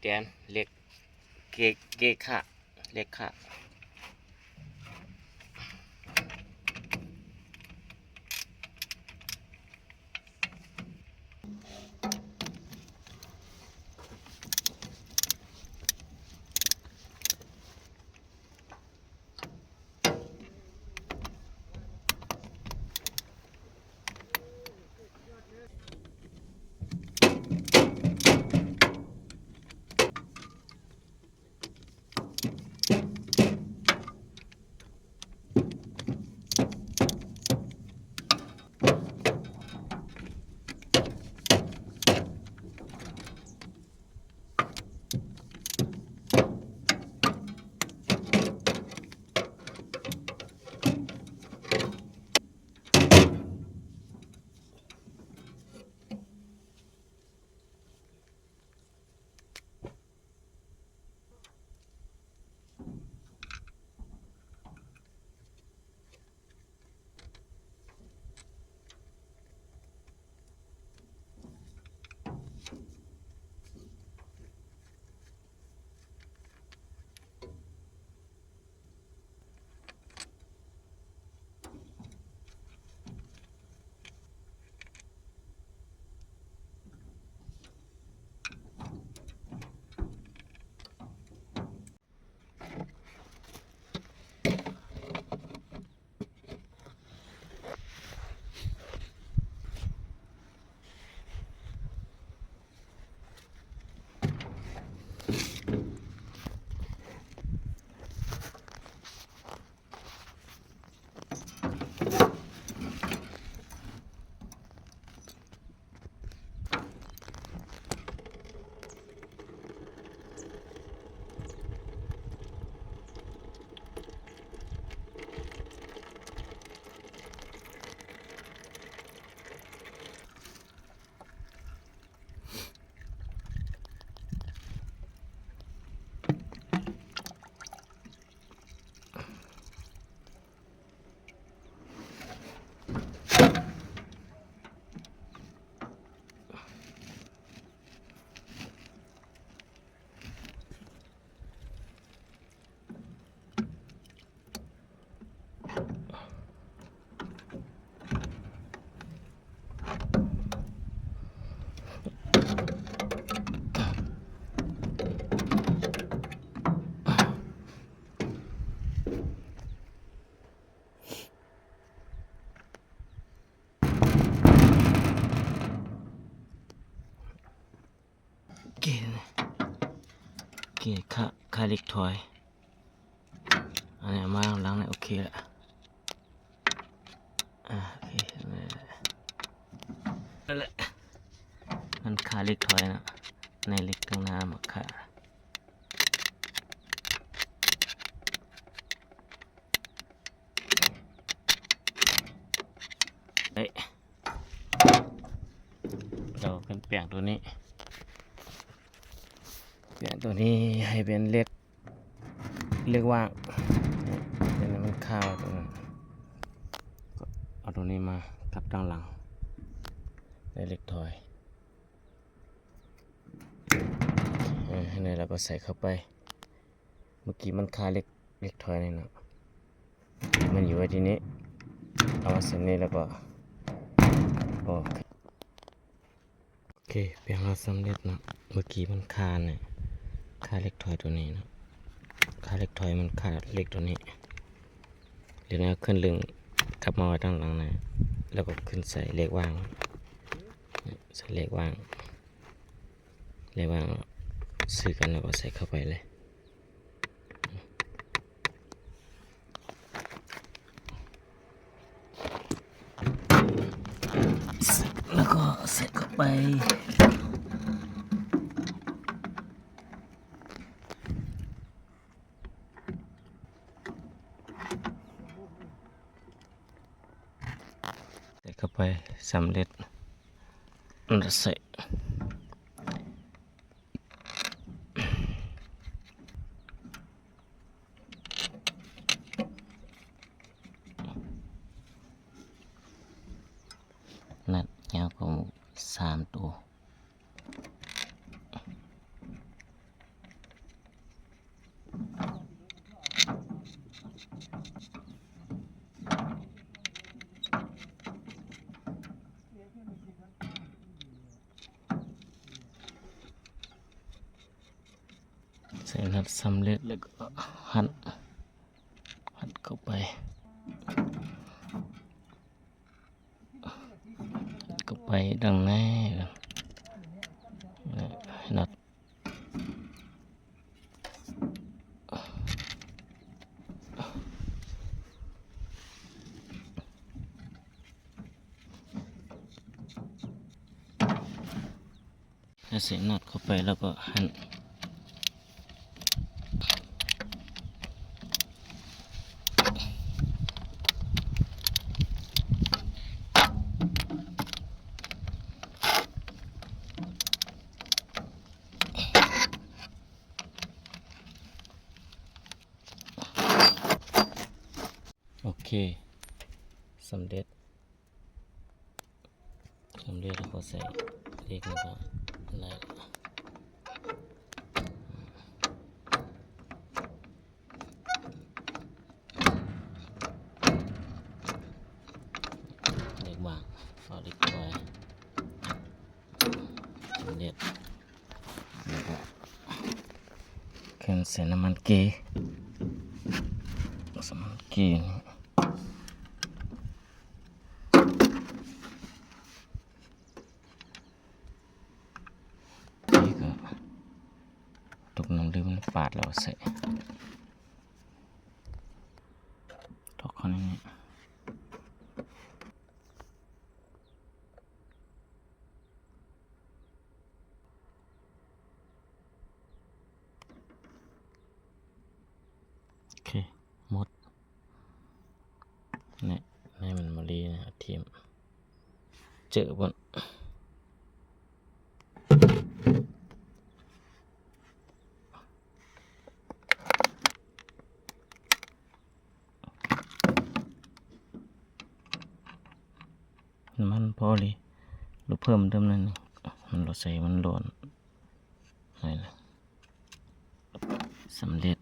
ແຕນ ເຫຼັກເກ ເກຄະ ເຫຼັກຄະ. ເກ ເກ ຄາ ຄາເຫຼັກຖອຍ. ອັນນີ້ເອົາມາຫຼັງນີ້ ໂອເຄລະ. ອ່າ ໂອເຄ ນັ້ນແຫຼະ ມັນຄາເຫຼັກຖອຍເນາະ. ໃນເຫຼັກທາງໜ້າມາຄາ ເອີ ເຮົາຂຶ້ນແປງໂຕນີ້ ແປງໂຕນີ້ໃຫ້ເປັນເຫຼັກ ເຫຼັກຫວ່າງ ເປັນໃຫ້ມັນຄາໂຕນັ້ນ ກໍເອົາໂຕນີ້ມາທັບທາງຫຼັງ ໃນເຫຼັກຖອຍ. ເອີ ໃຫ້ແນ່ ແລ້ວກໍໃສ່ເຂົ້າໄປ. ເມື່ອກີ້ມັນຄາເຫຼັກ ເຫຼັກຖອຍນີ້ເນາະ ມັນຢູ່ໄວ້ທີ່ນີ້ ເອົາມາໃສ່ນີ້ ແລ້ວກໍອອກ. ໂອເຄ ແປງເຮົາສຳເລັດເນາະ. ເມື່ອກີ້ມັນຄານີ້ ຄາເຫຼັກຖອຍໂຕນີ້ເນາະ ຄາເຫຼັກຖອຍ ມັນຄາເຫຼັກໂຕນີ້. ແລ້ວເຮົາຂຶ້ນດຶງກັບມາໄວ້ທາງຫຼັງນະ ແລ້ວກໍຂຶ້ນໃສ່ເຫຼັກຫວ່າງ ໃສ່ເຫຼັກຫວ່າງ ເຫຼັກຫວ່າງ ຊື້ກັນ ແລ້ວກໍໃສ່ເຂົ້າໄປເລີຍ. ແລ້ວກໍໃສ່ເຂົ້າໄປ ໃສ່ເຂົ້າໄປ ສຳເລັດ ແລ້ວໃສ່ ນັດຍາວກວ່າໝູ່ສາມໂຕ. ໃສ່ນັອດສຳເລັດ ແລ້ວກໍຮັດ ຮັດເຂົ້າໄປ ຮັດເຂົ້າໄປດັ່ງໃນ ນັອດ ໃສ່ນັອດເຂົ້າໄປ ແລ້ວກໍຫັນ ໂອເຄ ສຳເລັດ ສຳເລັດ ແລ້ວກໍໃສ່ເຫຼັກ ແລ້ວກໍໄດ້ ເຫຼັກວາງ ເອົາເຫຼັກໄວ້ ສຳເລັດ ແລ້ວກໍເຄື່ອງໃສ່ນ້ຳມັນເກ ນ້ຳມັນເກ ນີ້ກໍຕົກນ້ຳດື່ມ ປາດແລ້ວໃສ່ ຕົກເຂົ້າໃນນີ້. ໂອເຄ ໝົດ ນີ້ ໃຫ້ມັນບໍ່ດີນະ ເອົາຖິ້ມ ເຈີບໍ່ ນ້ຳມັນພໍດີ ຫຼືເພີ່ມເຕີມໜ້ອຍໜຶ່ງ ມັນບໍ່ໃສ່ ມັນຮ້ອນ ນັ້ນແຫຼະ ສຳເລັ